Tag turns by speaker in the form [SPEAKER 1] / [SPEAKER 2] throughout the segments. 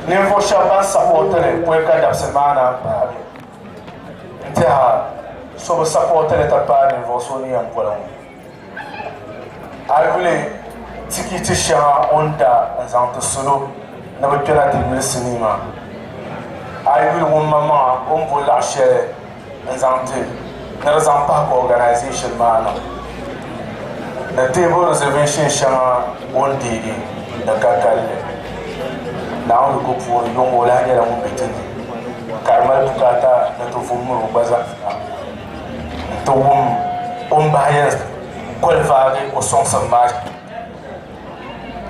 [SPEAKER 1] Ninvuɣ shɛba ban sapɔɔti li pɔi ka dabisili maa naan paagi n-tɛha so bi sapɔɔti li ti paai ninvuɣ so ni yɛn boli ŋɔ. A yi yuli tikiti shɛŋa o ni da n-zaŋ ti salo ni bɛ kpɛna ti yuli sinii maa, a yi yuli ŋun maŋmaŋa o ni bo laɣ shɛli n-zaŋ ti ni di zaŋ pahi ka organisation maa niŋ ni table reservation shɛŋa o ni deegi di ka kalinli. Naawuni yiko puuni yuŋ o lahi nyɛla ŋun be ti ni ka di mali bukaata ni ti vu m-miri o gba zaa nti wum o ni bahi yɛn koli vaagi o sɔŋsim maa shɛm.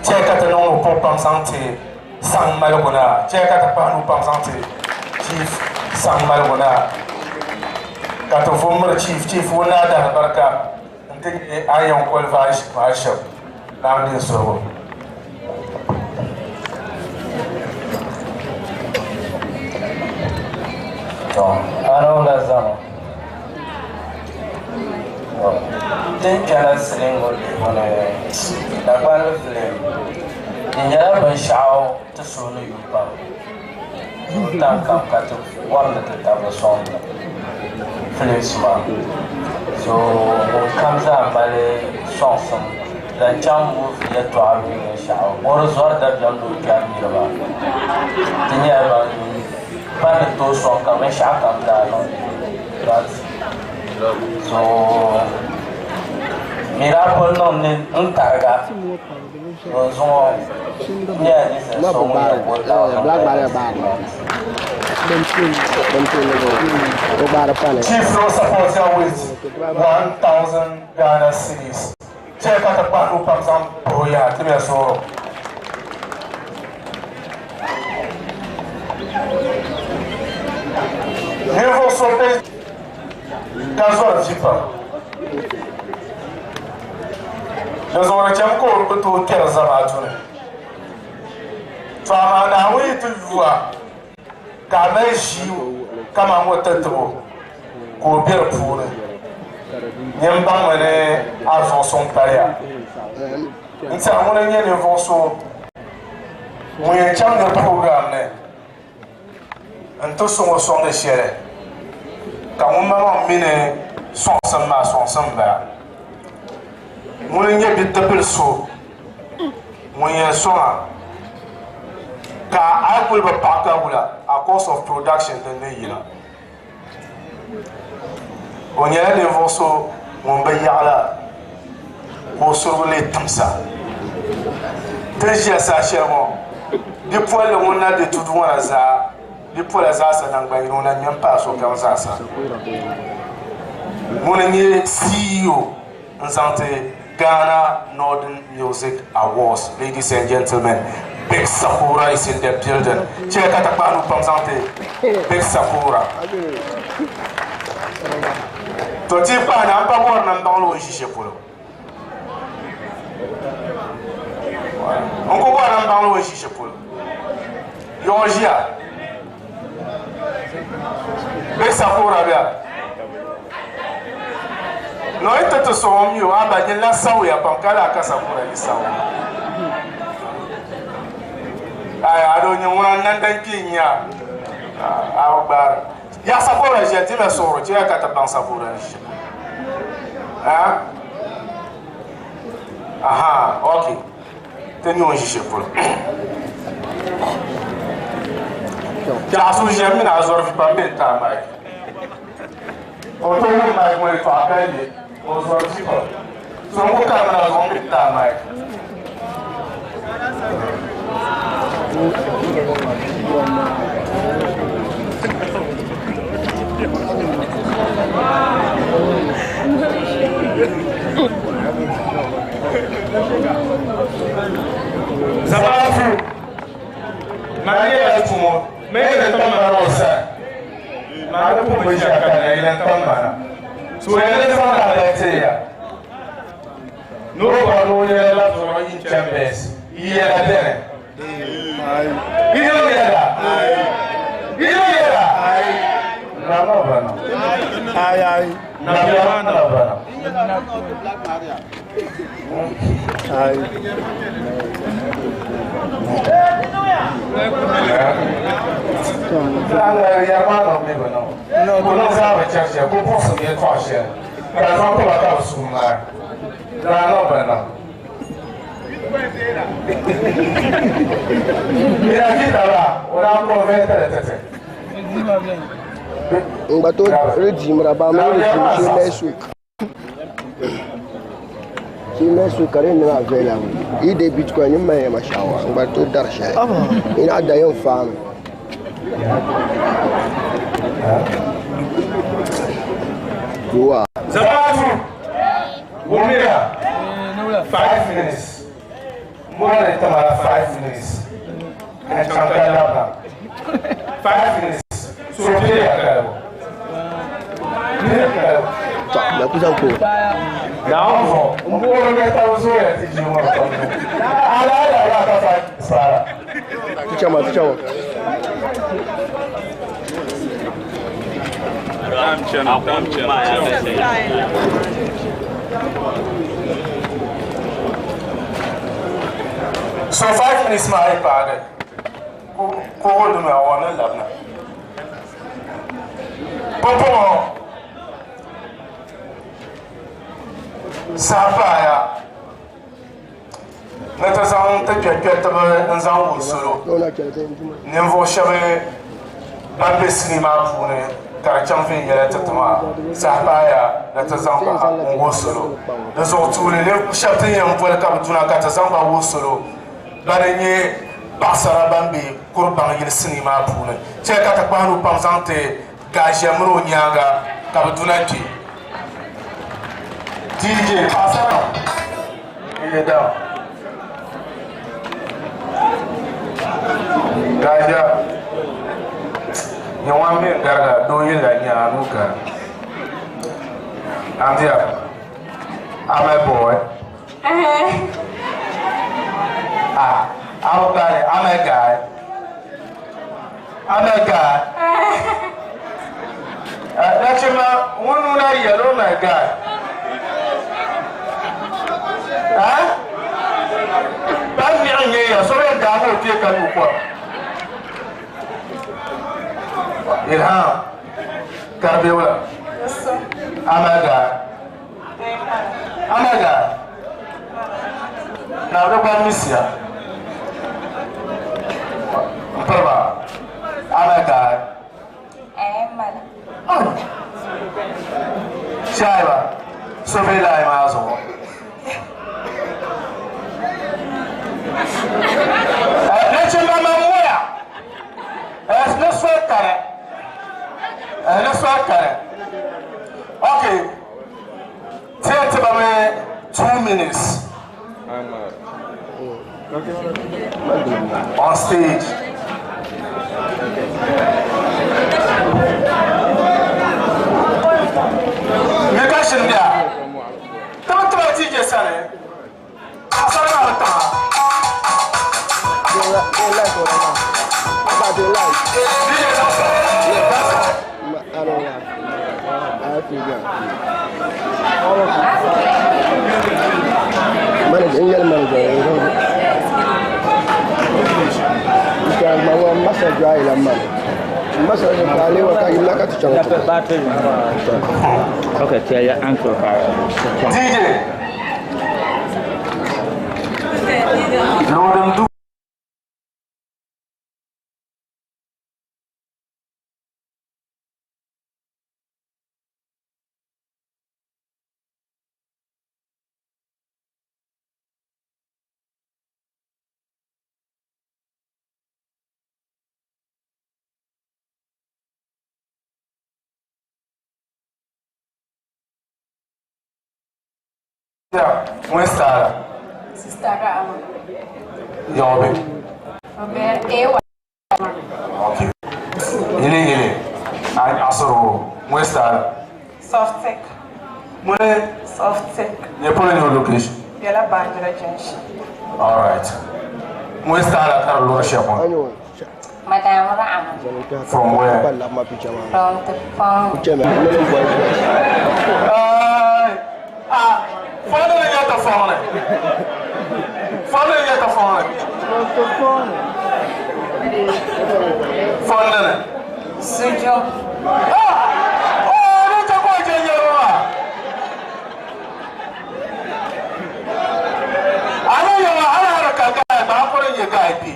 [SPEAKER 1] Chɛ ka ti niŋ o pɔbu pam zaŋ ti Saŋ maligu naa, chɛ ka ti kpahi nuu pam zaŋ ti Chief Saŋ maligu naa, ka ti vu m-miri Chief, Chief ŋun naa dahi barika nti nyɛ a ni yɛn koli vaai maa shɛm. Naawuni deei suhigu.
[SPEAKER 2] Tɔ! A niŋla zama. Tɔ! Ti ni kpɛna silingu lihibu ni Dagbanli filim. Di nyɛla binshɛɣu ti suhu ni yu pam tam kam ka ti bɔri ni ti tabili sɔŋdi filinsi maa. So ŋunkam zaa mali sɔŋsim zaŋ chaŋ movie yɛltɔɣa mini binshɛɣu o di zɔri dabiɛm ni o kpɛri niriba. Ti nyɛla ban ni tooi sɔŋ ka binshɛɣu kam daa niŋ but so mi daa pun niŋ ni n tariga.
[SPEAKER 1] Chief no support ya with 1000 Ghana cedis. Chɛ ka ti kpahi nuu pam zaŋ puhi o yaha timiya suɣuro. Ninvuɣ so be ka zɔri vi pam. Di zuɣu di chɛmi ka o bi tooi kpɛri zamaatu ni. To amaa Naawuni yi ti yu a ka a mali ʒii kaman ŋɔ tiritibu ka o be di puuni, nyin baŋmi ni a zuɣu suŋ paliya. N tɛha ŋuni n-nyɛ ninvuɣ so ŋun yɛn chaŋ nir program ni n-ti sɔŋ o sɔŋdi shɛli ka ŋun maŋmaŋ mi ni sɔŋsim maa sɔŋsim m-bala. Ŋuni n-nyɛ bidibbil so ŋun yɛn sɔŋ a ka a yi kuli bi paɣi ka wula a cost of production din ni yina. O nyɛla ninvuɣ so ŋun bi yaɣi la ka o surugu leei timsa. Ti ni ʒiya saha shɛli ŋɔ, bipolli ŋun na be tudu ŋɔ na zaa, bipola zaasa naŋgban yini, o na ŋme m-paai sokam zaasa. Ŋuni n-nyɛ CEO n-zaŋ ti Ghana Northern Music Awards. Ladies and gentlemen, Big Sakura is in the building. Chɛ ka ti kpahi nuu pam zaŋ ti Big Sakura. To ti kpahi na, m pa bɔri ni m baŋ li o ni ʒi shɛli polo. N ku bɔri ni m baŋ li o ni ʒi shɛli polo. Yɔɔ ʒiya. Big Sakura bɛ a. No yi ti ti sɔŋ mi o, a ba nyin la sawiya pam ka lahi ka Sakura yi sawi. Ai a do nyin ŋuna nandan kpee n-nyɛ a, a bi gbaari. Ya Sakura ʒiya ti na suɣiri chɛ ya ka ti baŋ Sakura ni ʒiya. Ha? Aha, okay. Ti ni o ʒi shɛli polo. Tɛɣu so ʒiya mini a zɔri vi pam bɛ n-taai mic. Ka o tooi wum mic ŋɔ yɛltɔɣa ka yi o zɔri vi pam. So n-ku karimina zuɣu m-bɛ n-taai mic. Zamaatu maa nyɛla tumo mini ni tam mana o sani maa di pun bi ʒiya ka na yi lan tam mana so yɛli ni zaŋ lahabali ti ya ni o bɔri ni o yɛla la zuɣu yin chambers yi yɛla beni yi niŋ yɛla yi niŋ yɛla nama bana nama bana Yɛri yɛri maa niŋ bɛ bi niŋ. Ku niŋ zaa bi chɛri shɛli, ku buɣisim yɛltɔɣa shɛli ka di zaŋ ti ba ka bɛ suhu ŋmaai. Daa niŋ bi niŋ. Bina Kita la, o daa convert li ti ti.
[SPEAKER 3] N gba tooi redeemira baa mini redeem shee next week. Shee next week ka di yɛn niŋ available. Yi deei bitcoin ni mali yɛma shaawa n gba tooi dari shɛli. Yi naɣ da yɛn faami. Duwa.
[SPEAKER 1] Zamaatu, wumiya 5 minutes. Mbɔri tamara 5 minutes. N chaŋ ka labina. 5 minutes. So piɛya kalibu. Piɛya kalibu.
[SPEAKER 3] Na kusan ko.
[SPEAKER 1] Naawuni zuɣu n puhiri ni tabi zooya ti ʒii ŋɔ pam ni. Alaada la ka 5 minutes paara.
[SPEAKER 3] Ti chama, ti chama.
[SPEAKER 4] Time channel, time channel.
[SPEAKER 1] So 5 minutes maa yi paagi kuɣu dumi a wɔ ni labina. Pumpɔŋɔ saha paaya ni ti zaŋ ti kpɛrikpɛritiba n zaŋ wuhi salo
[SPEAKER 3] No na chɛli ti juma.
[SPEAKER 1] Ninvuɣu shɛba ban be sinii maa puuni ka di chaŋ viɛnyɛla ti ti maa saha paaya ni ti zaŋ ba n wuhi salo. Di zuɣu tuuli ninvuɣu shɛba ti ni yɛn boli ka bi duna ka ti zaŋ ba wuhi salo bani n nyɛ paɣasara ban be kuribaŋ yili sinii maa puuni. Chɛ ka ti kpahi nuu pam zaŋ ti Gaʒia mini o nyaaŋa ka bi duna kpe. DJ paɣasara n down. Gaʒia nyɛ ŋun mi gariga doo yilla nyɛ a nuu gari. Andia, I'm a boy. Ah, I'm a guy. I'm a guy. I'm a guy. Nachima, ŋun nuna yellow my guy. Huh? Ban niɣi nyɛ ya so bɛn daa o kpee ka nyu kom. Ilham, Karbiola, I'm a guy. I'm a guy. Na di gba misiya. M piriba, I'm a guy.
[SPEAKER 5] Eh,
[SPEAKER 1] Shaiba, so be layi maa zuɣu. Nachimba man waya. Ni soli kani. Ni soli kani. Okay. Tiɛ tiba mi 2 minutes on stage. Mi ka shini biya. Tiba tiba DJ sani. Asari maa bi taɣa.
[SPEAKER 3] They like what I About they like.
[SPEAKER 1] DJ sani.
[SPEAKER 3] I don't like. I feel good. Manager, in your manager. Because my one masa dry la man. Masa dry le wa ka yimna ka ti chang.
[SPEAKER 6] Battery. Okay, tell your uncle.
[SPEAKER 1] DJ. Loading du Yeah, ŋun stara.
[SPEAKER 5] Sister Rama.
[SPEAKER 1] Yobe.
[SPEAKER 5] Robert A.
[SPEAKER 1] Okay. Yili yili. Asoro. Ŋun stara.
[SPEAKER 7] Softec.
[SPEAKER 1] Mune
[SPEAKER 7] Softec.
[SPEAKER 1] ne polo ni location.
[SPEAKER 7] Biɛla Baanjira Junction.
[SPEAKER 1] All right. Ŋun stara ka di luɣi shɛli ŋɔ.
[SPEAKER 3] Anyo.
[SPEAKER 5] Madam Rama.
[SPEAKER 1] From where?
[SPEAKER 3] Ba la ma picture ma.
[SPEAKER 5] From the phone.
[SPEAKER 3] Picture ma. No no boy.
[SPEAKER 1] Ay, ah, fɔlɔ ni nyɛ ta fɔŋ ni. Fɔlɔ ni nyɛ ta fɔŋ ni. Fɔlɔ ni.
[SPEAKER 5] Sujuŋ.
[SPEAKER 1] Ah! Oh, ni chɛ ka o je niriba maa. A ni yɛli a ni a di ka gahi gba, a kuli nyɛ gahi kpe.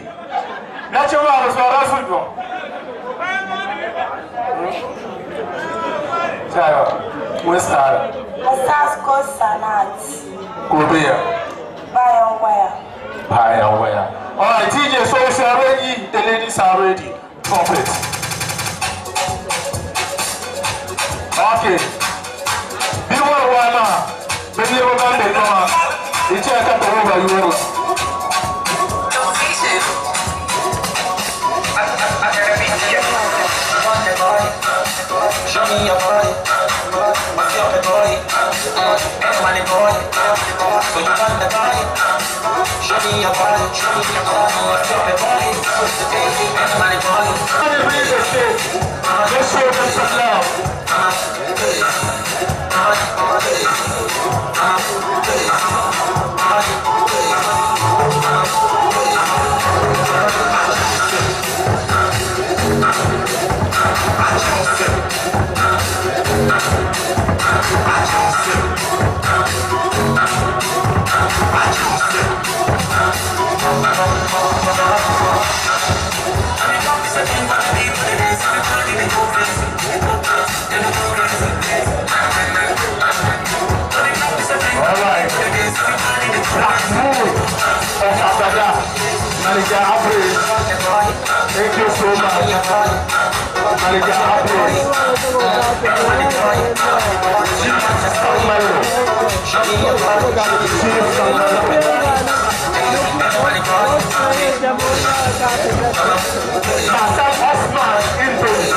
[SPEAKER 1] Nachimba maa bi sɔrila sujuŋ. Chaya, West Side.
[SPEAKER 7] Asasko Sanat.
[SPEAKER 1] Ka o be ya?
[SPEAKER 7] Bayan waya.
[SPEAKER 1] Bayan waya. All right, DJ, so if you are ready, the ladies are ready. Drop it. Okay. Bi wari waa maa, bi niriba ban be kpɛ maa, di chɛya ka ti wuhi ba yuri la.
[SPEAKER 8] Show me your body, what's your body? Everybody boy, so you want the body? Show me your body, show me your body, what's your body? Everybody boy.
[SPEAKER 1] Let's show them some love. All right. Mahmoud of Abada, Manager April. Thank you so much. Manager April. Chief Samuel. Chief Samuel. Hassan Osman Indomi.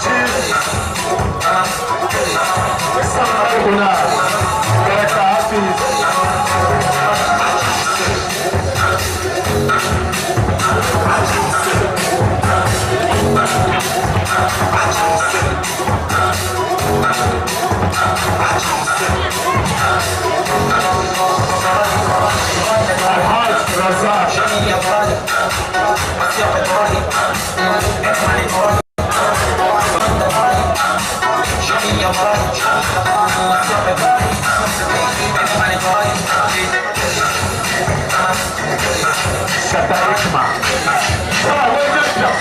[SPEAKER 1] Chief Samuel Guna. Director Hafiz. Alhaj Razak. Shatarikma. Ah, wait, wait, wait.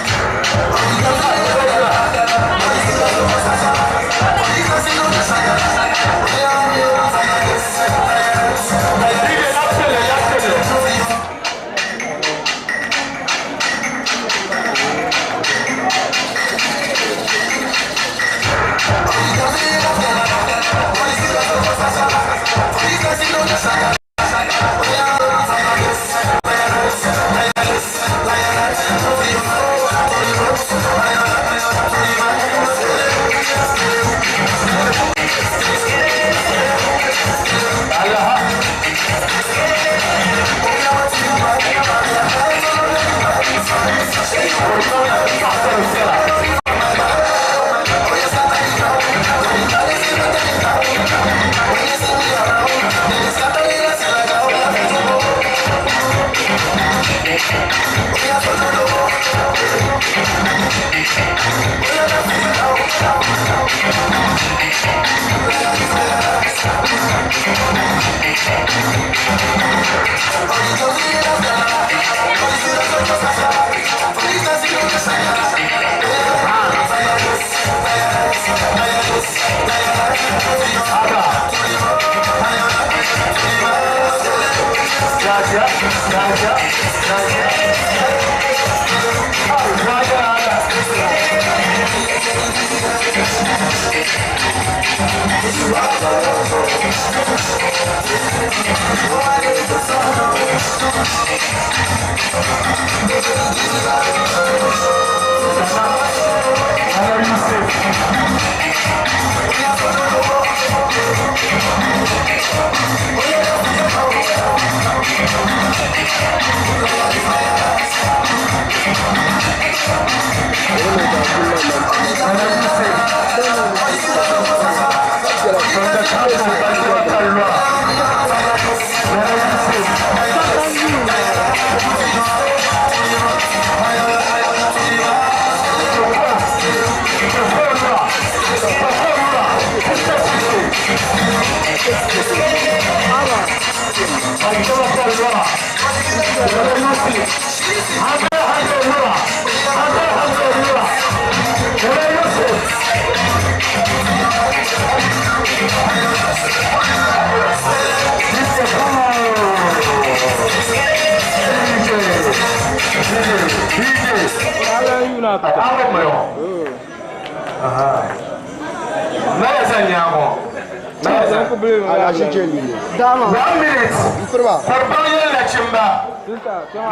[SPEAKER 1] 1 minute. Korban yɛn nachimba.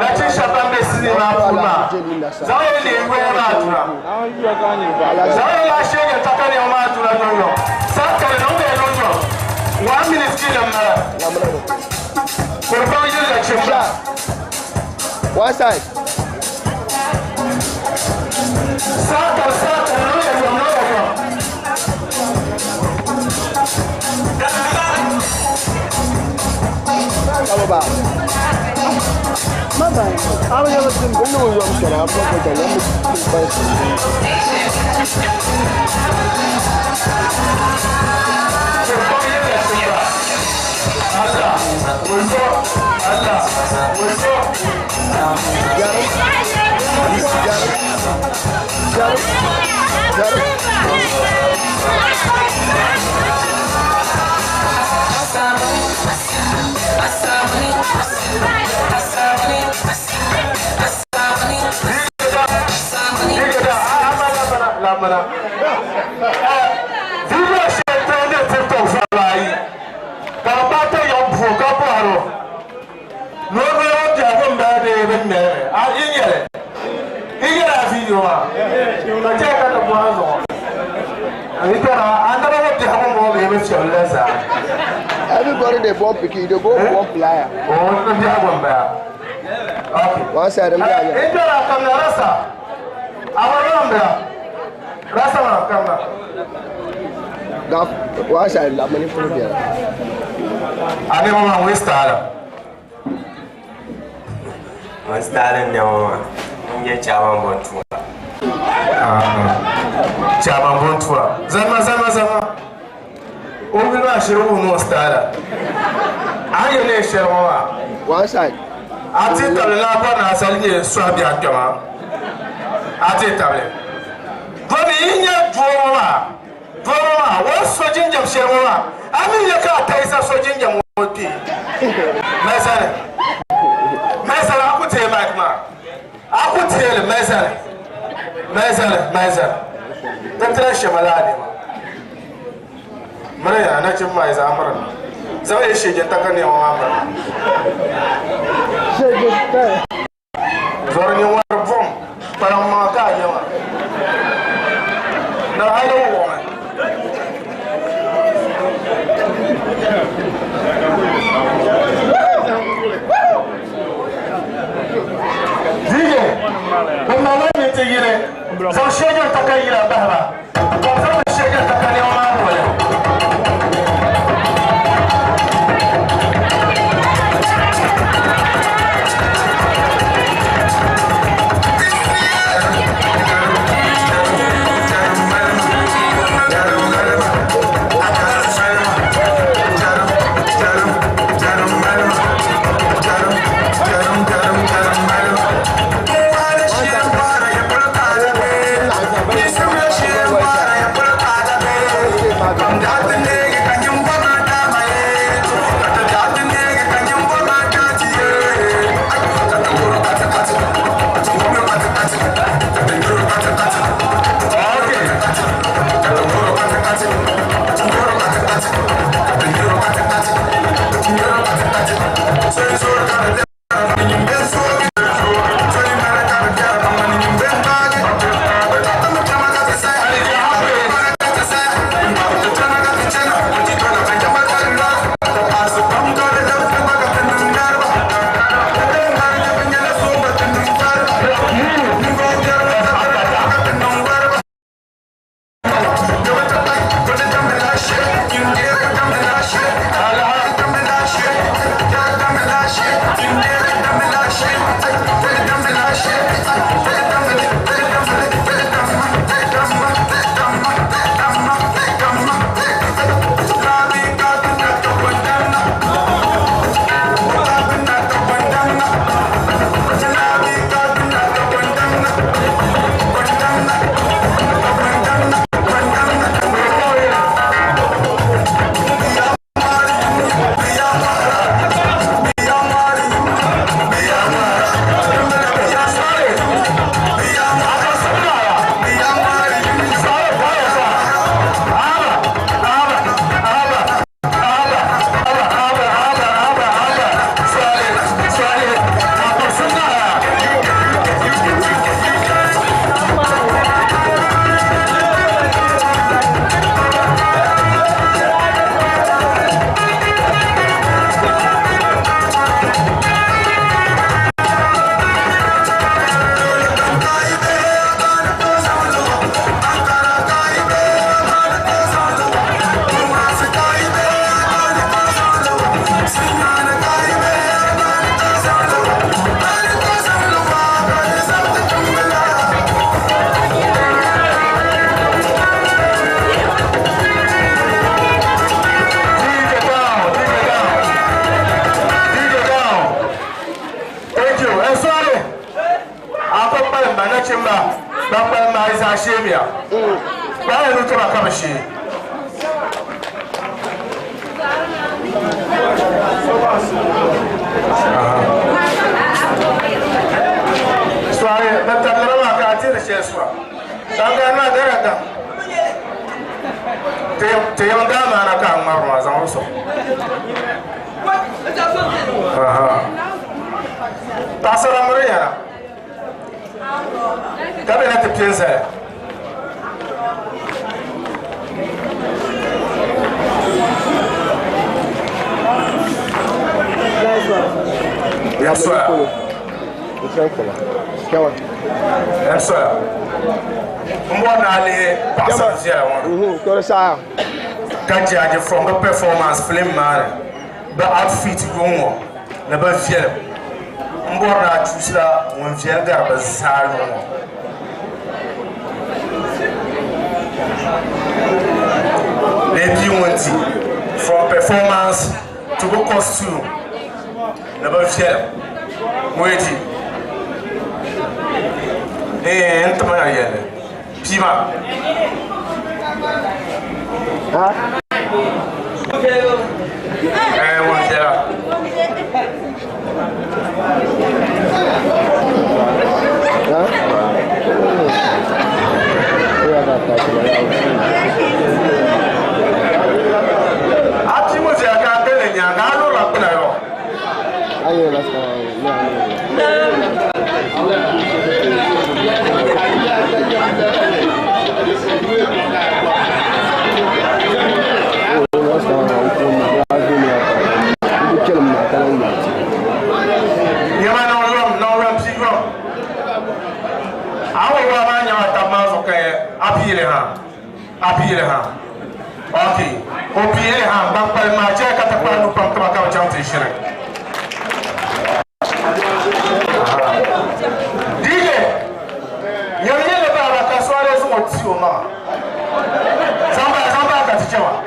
[SPEAKER 1] Nachin shɛba ban be sinii maa puuni maa. Zaŋ yɛn leei waya maa tura. Zaŋ yɛn lahi sheegi takariya maa tura nyɔnyɔ. Saha kali niŋ bɛ nyɔnyɔ. 1 minute kila m-bala. Korban yɛn nachimba.
[SPEAKER 3] One side.
[SPEAKER 1] Saha kali saha kali niŋ ya yom niŋ ya yom.
[SPEAKER 3] Come about. I know what I'm saying. I'm not going Everybody they born picky, they go born plier.
[SPEAKER 1] Okay.
[SPEAKER 3] One side them there. One side la money for there.
[SPEAKER 1] Ane mama we style.
[SPEAKER 2] We style ne mama. Nge chaman bontua.
[SPEAKER 1] Ah. Chaman bontua. Zama zama zama. Obi ma shiru no style. Aye ne shiru mama.
[SPEAKER 3] One side.
[SPEAKER 1] Ati table la ba na sali ye so abi akama. Ati table. Boni inye duo ma. Duo ma wo so jinjam shiru ma. Ami ye ka taisa so jinjam wo ti. Mesale. Mesale akute mic ma. Akute le mesale. Mesale mesale. Tantara shemala ne ma. Mare ya na cin mai zamar. Zai shege ta kan yawan amar.
[SPEAKER 3] Shege ta.
[SPEAKER 1] Zor ni war vom param ma ka yawa. Na halo wo ma. DJ. Ban ma ne te yire. Zan shege ta kan yira ba ba. Zan shege ta kan yawan amar. Nachimba ban kpalim maa yi zaa sheemiya. Kpaaya nuu tiba ka bɛ shee. Sɔri ban tabiri maa ka a tiri shɛli sɔra. Ban maa dara da. Ti yɛn daa maana ka a ŋmari maa zaŋ li sɔŋ. Paɣasara miri yana ka bɛ na ti piɛ n-zaya. Ya soya. Ya soya. N bɔri ni a lihi paɣasara ʒiya ŋɔ ka judge from bɛ performance film maa ni bɛ outfit yuŋ ŋɔ ni bɛ viɛlim. N bɔri ni a choose la ŋun viɛli gari bɛ zaa yuŋ ŋɔ. Lee bia ŋun di from performance to bɛ costume ni bɛ viɛlim ŋun yi di ee n tima ya yɛlli bia maa. Ee ŋun viɛla. A bia ŋɔ viɛla ka a gili nyaaŋa a lurila kpuna yɔ. Nyɛma niŋ yom niŋ yom pii yom. A wo waa maa nyɛma tab maa zuɣu ka a piili ha a piili ha ok o piili ha ban kpalim maa chɛ ka ti kpalim nu pam tiba ka bi chaŋ ti ʒiri. DJ nyɛmi yɛli baaba ka soale zaŋ o ti o maŋa zaŋ bahi zaŋ bahi ka ti chɛ maa.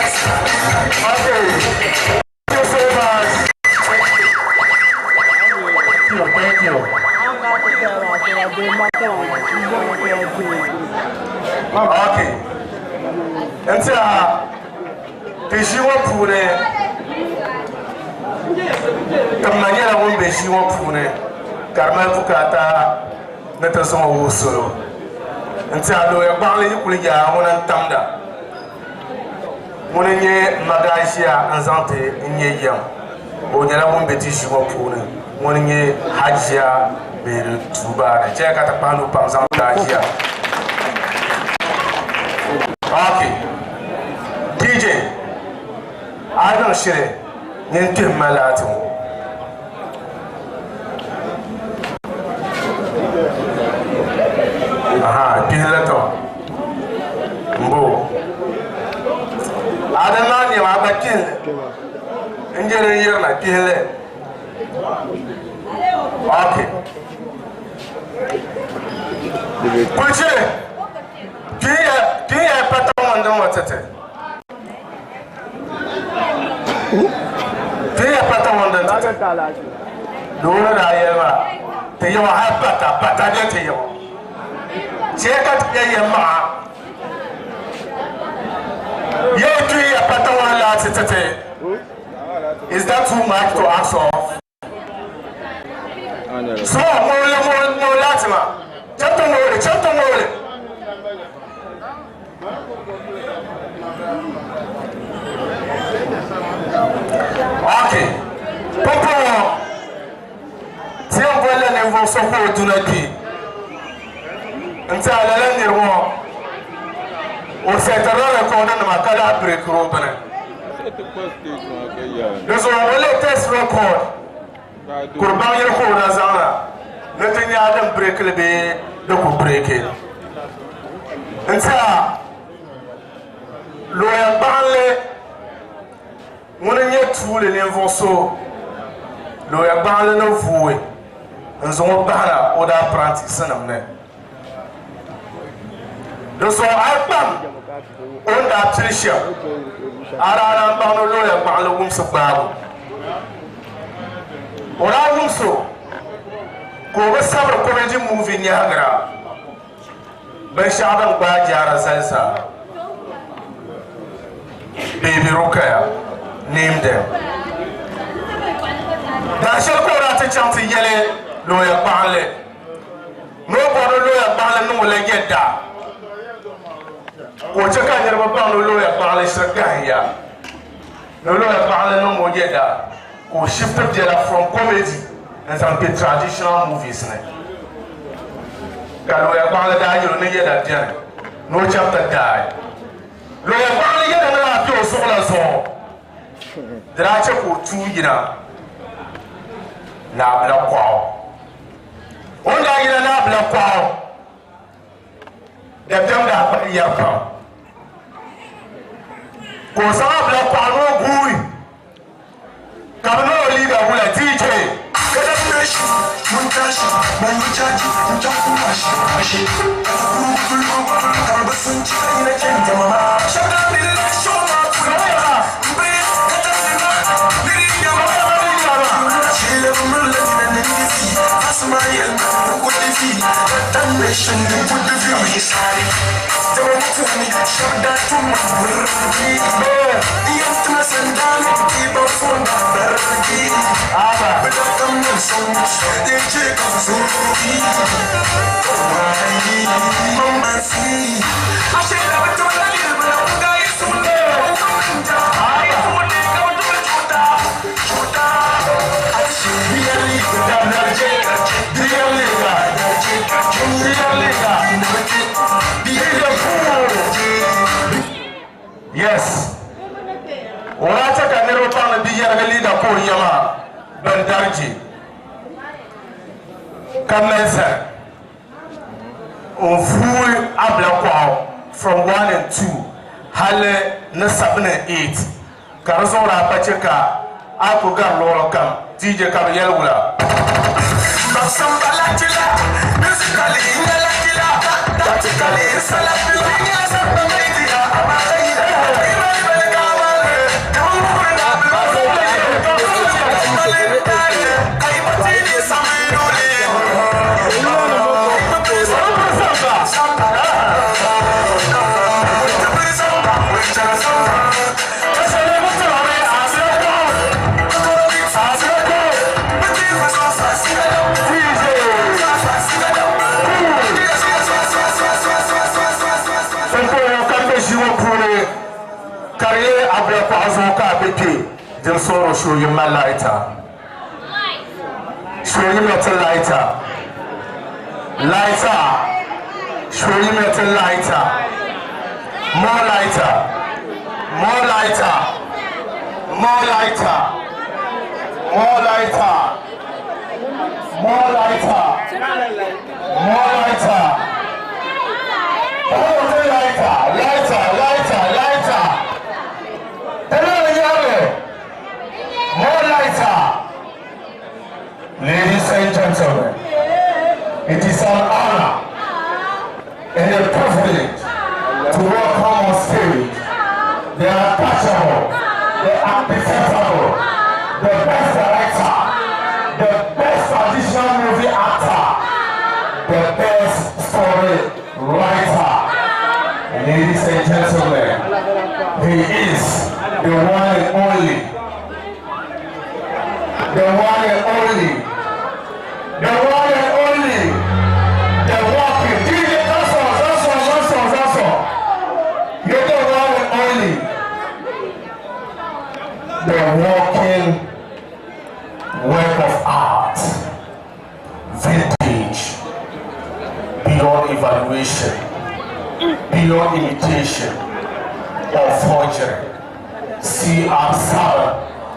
[SPEAKER 1] Okay. Thank you so much. Thank you. Thank you. Okay. N tiɛha ti ʒii ŋɔ puuni ti ma nyɛla ŋun be ʒii ŋɔ puuni ka di mali bukaata ni ti zaŋ o wuhi salo. N tiɛha looya gbaɣili yi kuli yaa ŋuna n-tamda. Ŋuni n-nyɛ Magaʒia n-zaŋ ti n-nyɛ yɛm. O nyɛla ŋun be ti ʒii ŋɔ puuni. Ŋuni n-nyɛ Hajia Mary Tuubaani. Chɛya ka ti kpahi nuu pam zaŋ ti Hajia. Ok. DJ, a yi niŋ shili nyin kpihim ma laati ŋɔ. Aha, kpihim li tɔ. M-bo. A di maa nɛma a gba kpihim li. N je din yirina kpihim li. Ok. Kulichili, kpihim ya pata ŋɔ n-din ŋɔ ti ti. Kpihim ya pata ŋɔ n-din ti ti. Doo ni daa yɛli maa, ti yɛma hali pata, pata bɛ ti yɛma. Chɛ ka ti nya yɛlimaŋa. Yɛli kpihim ya pata ŋɔ laati ti ti. Is that too much to ask of? Small, ŋɔli, ŋɔli, ŋɔli laati maa. Chɛ ti ŋɔli, chɛ ti ŋɔli. Ninvuɣu so ka o duna kpe n-ti a lala niri ŋɔ, o sɛtirila rɛkɔɔdinima ka lahi bireekiri o bini. Di zuɣu o latest record kuribaŋ yili ka o na zaŋ na ni ti nya din bireeki li bee di ku bireeki. N-ti a looya gbaɣinli Ŋuni n-nyɛ tuuli ninvuɣ so looya gbaŋli ni vuui n-zaŋ o bahina o daa pirantiisinim ni. Di zuɣu a yi kpam o ni daa pili shɛm, a daa naan baŋ ni looya gbaŋli wumsi gbaabu. O daa wums o ka o bi sabiri comedy movie nyɛhigira binshɛɣu din gbaai jaara zali zaa. Baby Rukaya, name them. Dahinshɛli ka o daa ti chaŋ ti yɛli looya gbaɣinli ni o bɔri ni looya gbaɣinli niŋ o la yɛda ka o che ka niriba baŋ ni looya gbaɣinli shiri gahinya ni looya gbaɣinli niŋ o yɛda ka o shift biɛla from comedy n-zaŋ kpe traditional movies ni ka looya gbaɣinli daa yɛl o ni yɛda beni ni o chaŋ ti daai Looya gbaɣili yɛda ni daa be o zuɣu la zuɣu, di daa chɛ ka o tuui yina Naabila kɔɣu. O ni daa yina Naabila kɔɣu, dabiɛm daa kpahi yɛri pam, ka o zaŋ Abila kɔɣu ni o guui. Ka bɛ niŋ o liiga wula DJ. Yes. O daa chɛ ka niriba baŋ ni bɛ yɛrigi liiga ka o ya maa bɛn dariji ka mali sani n-vuui Abila kɔɣu from 1 and 2 hali ni 7 and 8 ka di zuɣu daa pa chɛ ka a ku gari luɣili kam DJ ka bɛ yɛli wula. Pumpɔŋɔ ka m be ʒii ŋɔ puuni ka di nyɛ a bila kɔɣa zuɣu ka a be kpe din soori shooyim ma laita. Shooyim ya ti laita. Laita. Shooyim ya ti laita. More lighter. More lighter. More lighter. More lighter. More lighter. More lighter. More lighter. Lighter, lighter, lighter. More lighter. Ladies and gentlemen, it is an honor and a privilege to welcome on stage the untouchable, the undefeatable, the best director, the best traditional movie actor, the best story writer. Ladies and gentlemen, he is the one and only, the one and only, the one and only, the walking DJ. That's all, that's all, that's all, that's all. You're the one and only, the walking work of art. Victor. admiration, beyond imitation or forgery. CR7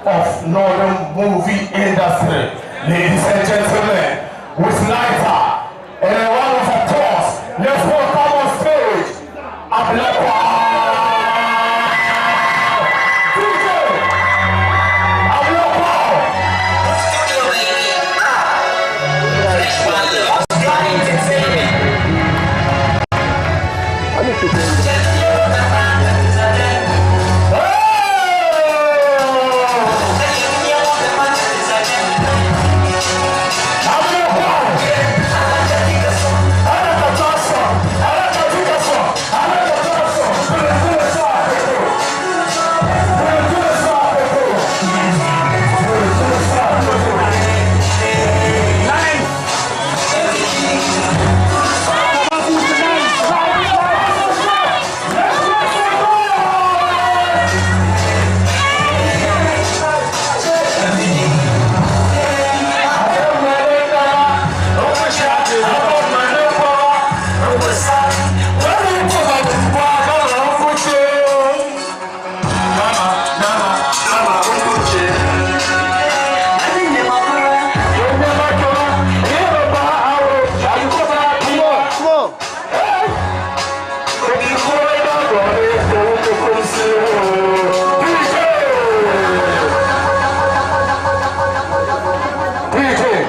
[SPEAKER 1] of Northern Movie Industry. Ladies and gentlemen, with lighter and a round of applause, let's welcome on stage Ablakwa! DJ Ablakwa! DJ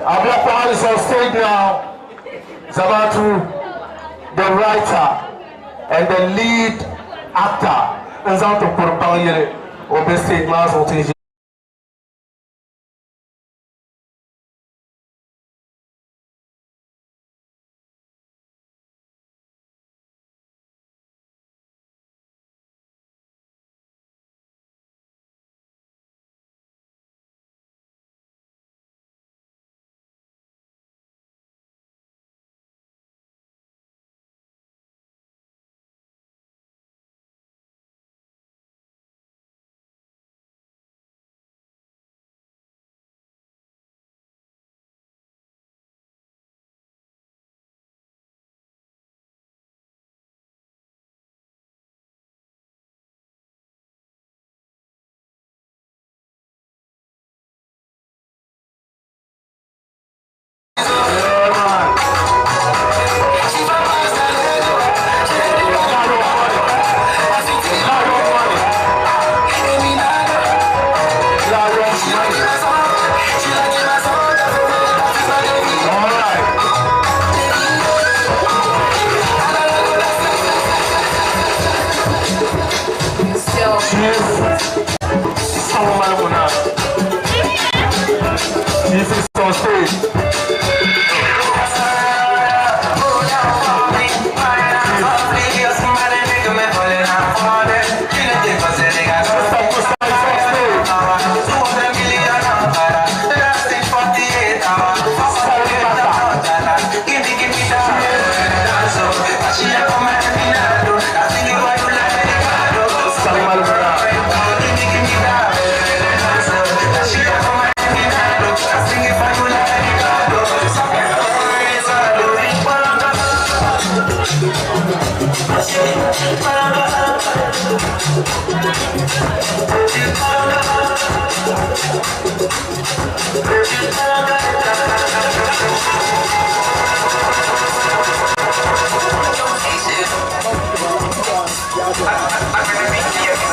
[SPEAKER 1] Ablakwa is on stage now. Zabatu, the writer and the lead actor. Nzanto Kurpanyele, Obe stage maa zuɣu ti Chief is on stage.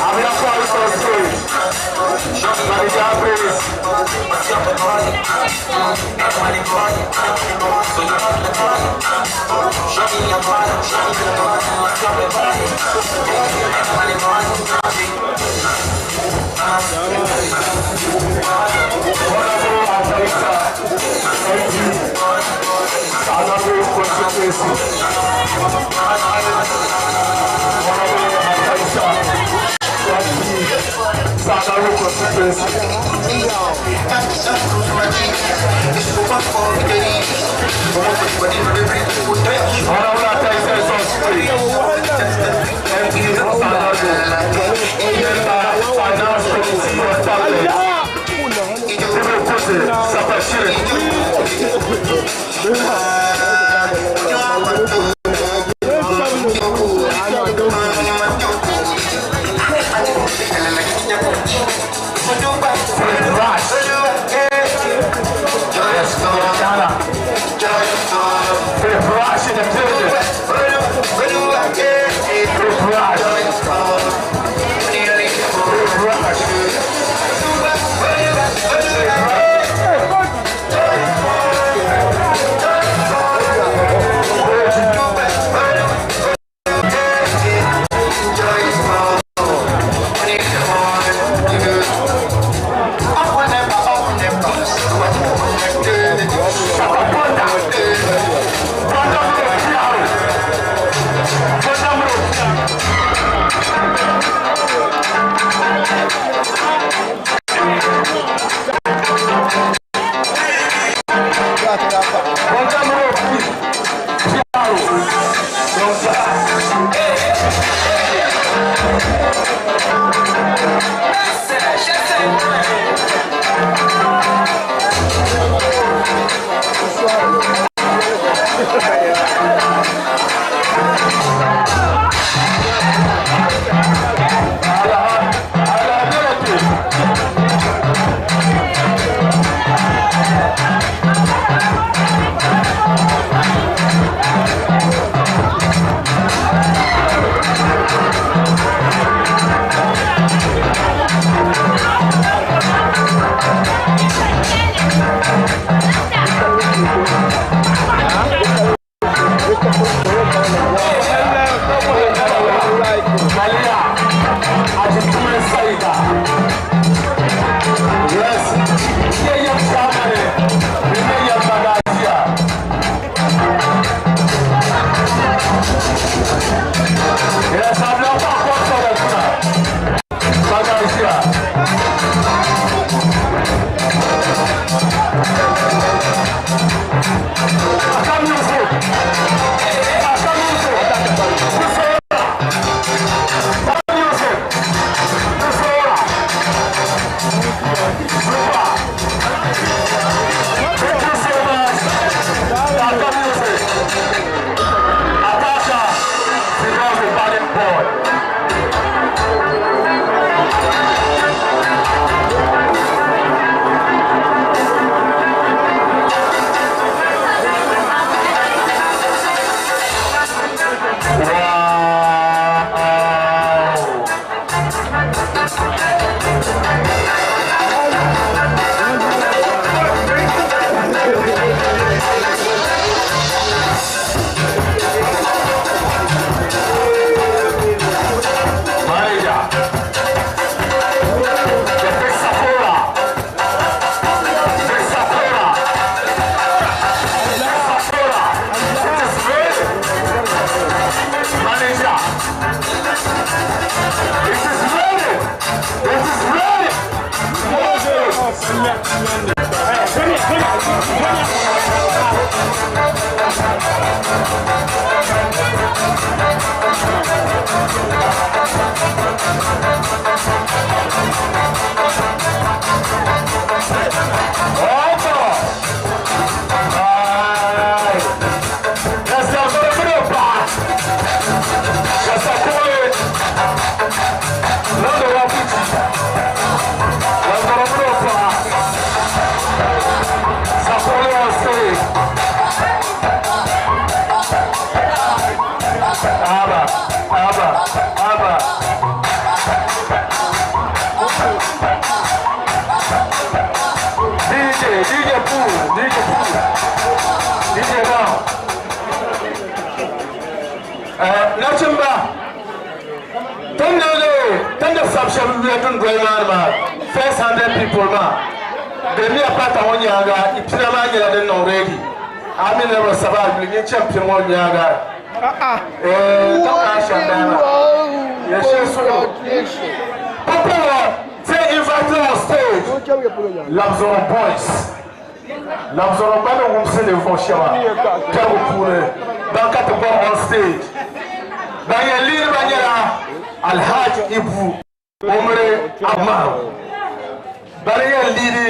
[SPEAKER 1] Ablakwa is on stage. Manager, please. Honorable Ajaita, MP, Honorable Constituency. Honorable Ajaita, MP, Sanaru Constituency. Honorable Ajaita is on stage. MP Sanaru, Member Finance Committee of Parliament. Jibril Kuse, Sapashiri. boy. Wow. Manager. The big Sakura. Big Sakura. Big Sakura. It is ready. Manager. It is ready. It is ready. Opa! Ai! Essa é a Europa! Essa foi! Lando Rapucci! Lando Europa! Sapone on stage! Aba! Aba! Aba! DJ, DJ Poo, DJ Poo, DJ Brown. Nachimba, tanda le, tanda sabi shɛba yuya dundoli maa ni maa, first 100 people maa, di mi apata ŋɔ nyaaŋa, i pina maa nyɛla din niŋ ready. A mi ni bi sabi a yuli nyin chani pini ŋɔ nyaaŋa. Ka kaa shɛm daa maa. Ya shee suhu. Papa say invite on stage. Labzoro boys. Labzoro gba ni wumsi ninvuɣu shɛba kpɛrigu puuni ban ka ti bɔri on stage. Ban yɛn liiri ba nyɛla Alhaji Ibu Umre Amaru. Ban yɛn liiri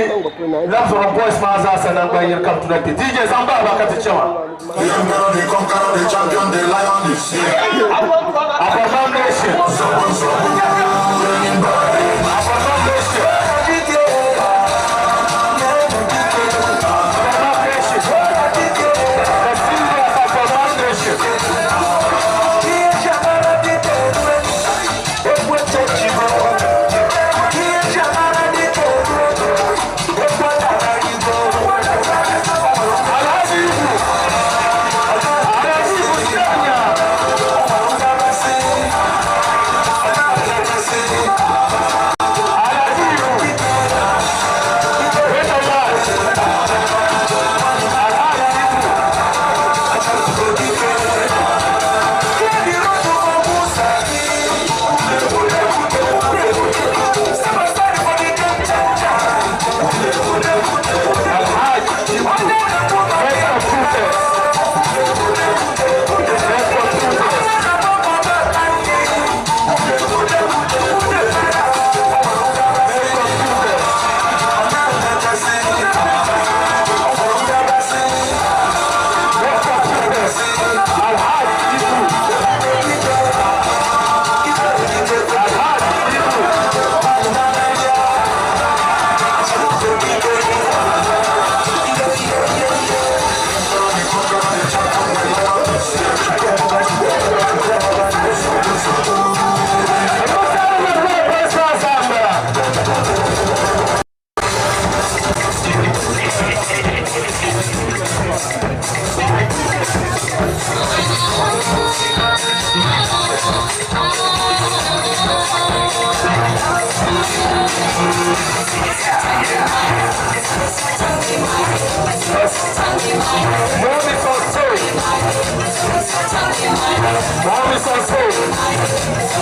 [SPEAKER 1] Labzoro boys maa zaa sa nangban yini ka bi tuna kpɛ. DJ zaŋ bahi ba ka ti chɛ ma.
[SPEAKER 8] The emperor, the conqueror, the champion, the lion is here.
[SPEAKER 1] Aborman Nation. Aborman Nation. Aborman Nation. The symbol of Aborman Nation. Alhaji Ibu. Alhaji Ibu Shanya. Alhaji Ibu. Wait a minute. Alhaji Ibu. Alhaji Ibu. Best of Tutors. Best of Tutors. Best of Tutors. Alhaji Ibu. Alhaji Ibu. Mom is on stage. Mom is on stage.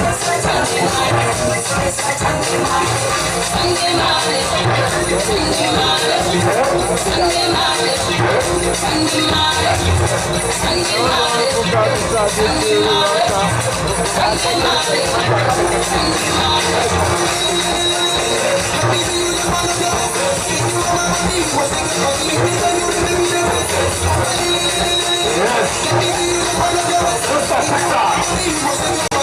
[SPEAKER 1] Yes. Sister, sister.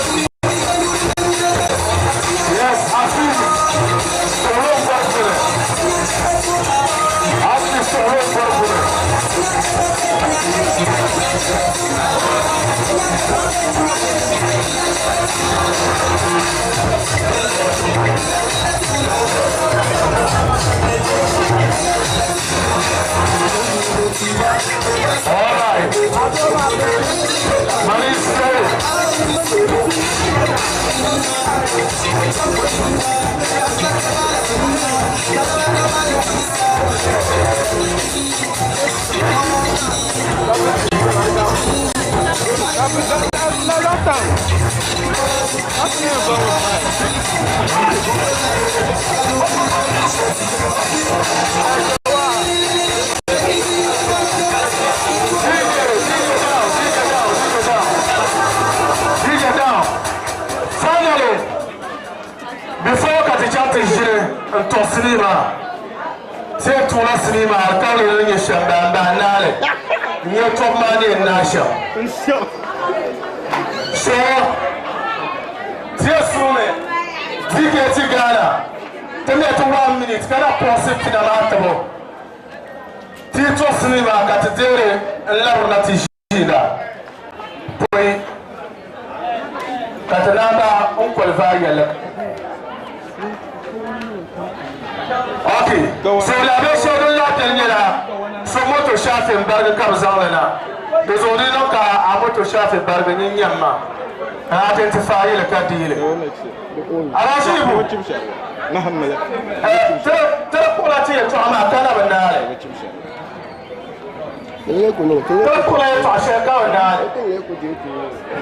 [SPEAKER 1] DJ down. Finally, before ka ti chaŋ ti ʒini n tuɣi sinii maa, ti yɛn tuɣila sinii maa alikauli ni nyɛ shɛm daa n-daa naali n-nyɛ tɔbu maa ni yɛn naai shɛm. So ti yɛn suumi DKT Ghana ti mɛ ti 1 minute ka na pɔɣisi pina maa tibu. Ti yi tuɣi sinii maa ka ti deeri n-labirina ti ʒiinda pɔi ka ti naan bahi n qualify yɛlli. Ok, so lahabali shɛli din lahi beni nyɛla so moto shaafi m-barigi ka bɛ zaŋ li na. Di zuɣu di niŋ ka a moto shaafi barigi nyin nyam ma ka identify li ka deei li. Alaashibu, ti di kpuɣila ti yɛltɔɣa maa ka na bi naai li. Ti di kpuɣila yɛltɔɣa shɛli ka bi naai li.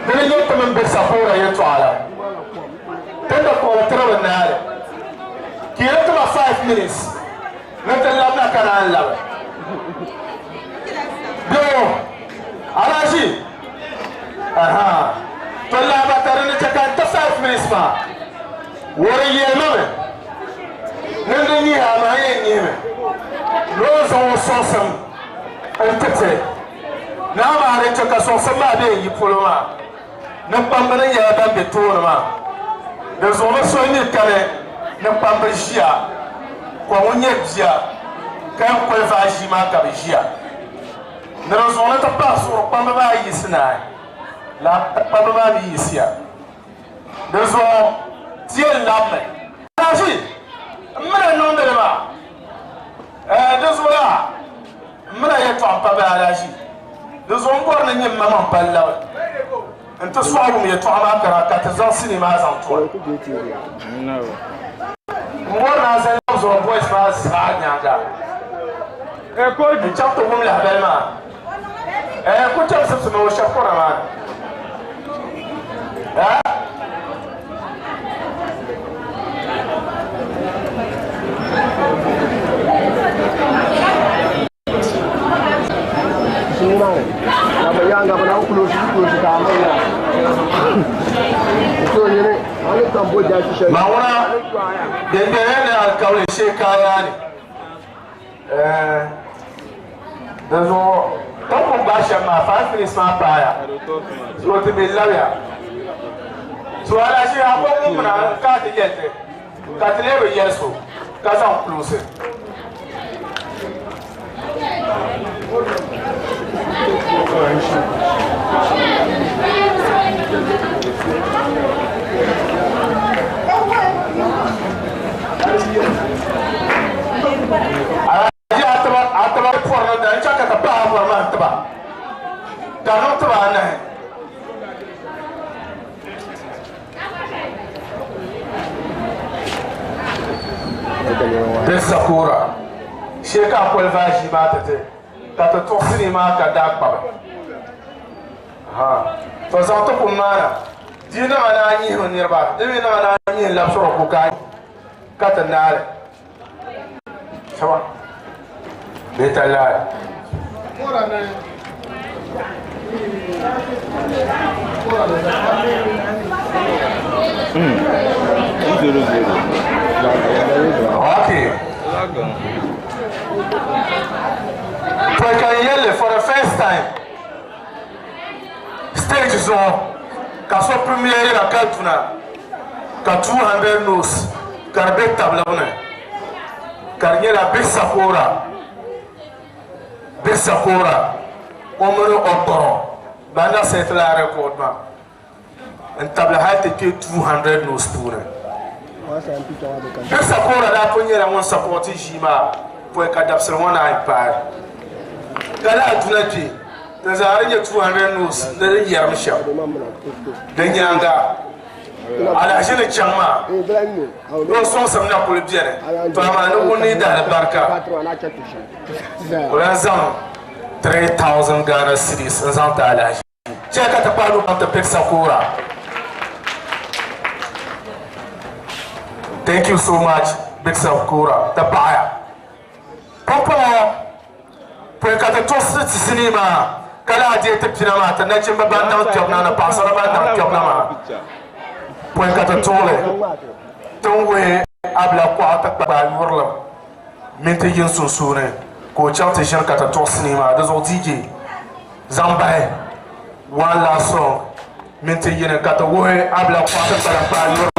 [SPEAKER 1] Di ni nyɛ ti mini bɛ sapoora yɛltɔɣa la. Ti ni di kpuɣili ti di bi naai li. Ka yi di ti ma 5 minutes ni ti labina ka naan labi. Doo, Alhaji, aha, to laaba ka di ni chɛ ka n ti 5 minutes maa, wori yɛlima mi ni n di nyihi a maa yɛn nyihimi ni o zaŋ o sɔŋsim n ti ti naa maa di chɛ ka sɔŋsim maa be n yi polo maa ni kpamba ni nyɛla ban be tooni maa di zuɣu ni so mi kani ni kpamba ʒiya ka ŋun nyɛ bia ka yɛn qualify ʒii maa ka bɛ ʒiya ni di zuɣu ni ti pahi zuɣuri kpamba maa yiɣisi naai lala kpamba maa mi yiɣisiya di zuɣu ti yɛn labimi Alhaji m mi ni niŋdi li maa ɛɛ di zuɣu yaa m mi na yɛltɔɣa m-pa bala Alhaji di zuɣu m bɔri ni nyɛ m ma maŋ pali labi n-ti sɔɣi wum yɛltɔɣa maa kara ka ti zaŋ sinii maa zaŋ tuhi m bɔri ni a zali labi zuɣu boys maa zaa nyaaŋa n chaŋ ti wum lahabali maa ɛɛ ku chaŋ zibisi o shɛba kɔna maa ni ɛɛ Mawuna dendenya ni alikauli shee kaya ni Di zuɣu ti ni pun gbaai shɛm maa, 5 minutes maa paaya, so ti bi labiya. So alahichi a ko ŋun mina ka a ti yɛli ti, ka ti lee bi yɛli so ka zaŋ close. Alaji a tiba a tiba pɔri ni da n chaŋ ka ti pahi a bɔri maa n tiba ka niŋ tiba anahi. Di sakura shee ka a qualify ʒii maa ti ti ka ti tuɣi sinii maa ka daa kpabi. To zaŋ ti kum maa na di yi niŋ a ni a nyihimi niriba di mi niŋ a ni a nyihi labisiri o ka ka ti naali. Sawa. Beta lahi.
[SPEAKER 4] 0-0.
[SPEAKER 1] Okay. Pɔi ka n yɛlli for the first time stage zuɣu ka so premier yira ka duna ka 200 notes ka di be tabiligu ni ka di nyɛla Big Sakora Big Sakora o mini o kpɔrɔ ban na set laa record maa n tabili hali ti kpe 200 notes puuni. Big Sakora daa pun nyɛla ŋun sapɔti ʒii maa pɔi ka dabisili ŋɔ naan paai ka lahi duna kpe ti zaa di nyɛ 200 notes ni din yɛrim shɛm di nyaaŋa. Alahichi ni chaŋ maa, ni o sɔŋsim na kuli beni, to amaa ni ŋun ni dahi barika, o lan zaŋ 3000 Ghana cedis n-zaŋ ti alahichi. Chɛ ka ti kpahi lu ti pig sakoora. Thank you so much, Big Sakura. Ti paɣaya. Pumpɔŋɔ, pɔi ka ti tuɣisi ti sinii maa ka lahi deei ti pina maa ti nachimba ban daŋ kpɛbu na ni paɣasara ban daŋ kpɛbu na maa. Pɔi ka ti tuɣili, ti ni wuhi Abila kuɣa ti kpa yurilim mini ti yini sunsuuni ka o chaŋ ti ʒini ka ti tuɣi sinii maa. Di zuɣu DJ zaŋ bahi one last song minti yini ka ti wuhi Abila kuɣa ti kpalim kpaai yurilim.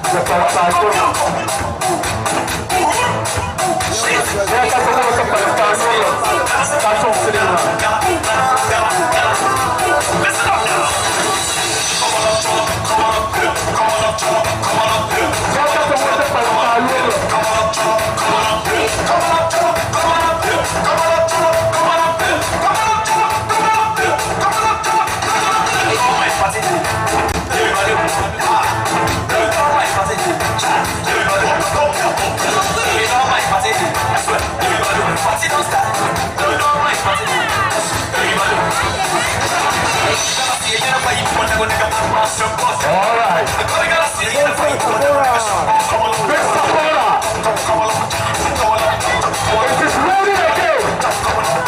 [SPEAKER 1] Ti kpalim kpaai yurilim. Ya ka ti wuhi ti kpalim kpaai yurilim ka tuɣi sinii maa. Ya ka ti wuhi ti kpalim kpaai yurilim. All right. Big Sakura. It is ready again.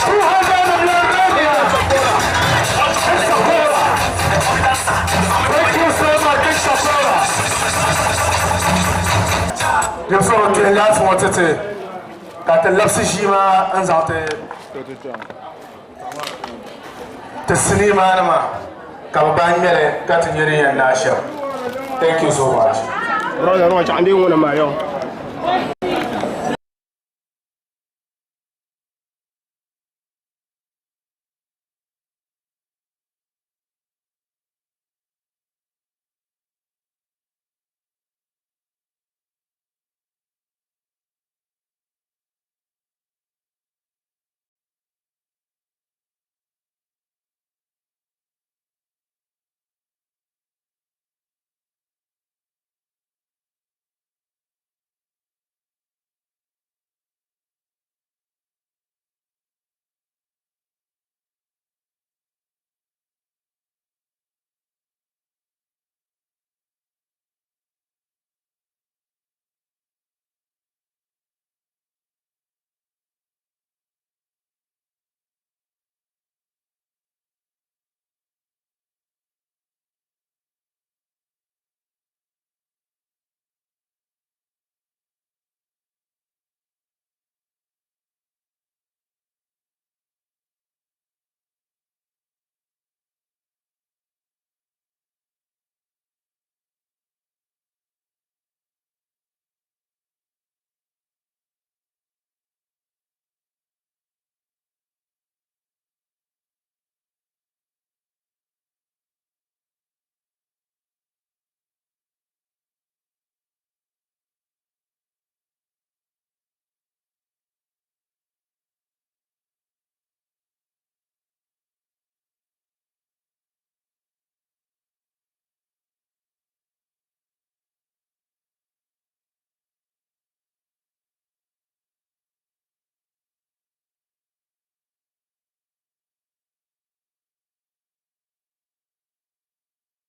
[SPEAKER 1] 200 of your ready. Big Sakura. Thank you so much, Big Sakura. Yɛm sɔrɔ kpɛ laati ŋɔ ti ti ka ti labisi ʒii maa n zaŋ ti ti sinii maa nima ka bi ban ŋmɛli ka ti nyɛ din yɛn naai shɛm. Thank you so much.
[SPEAKER 3] Brother, no, chandi ngona ma yo.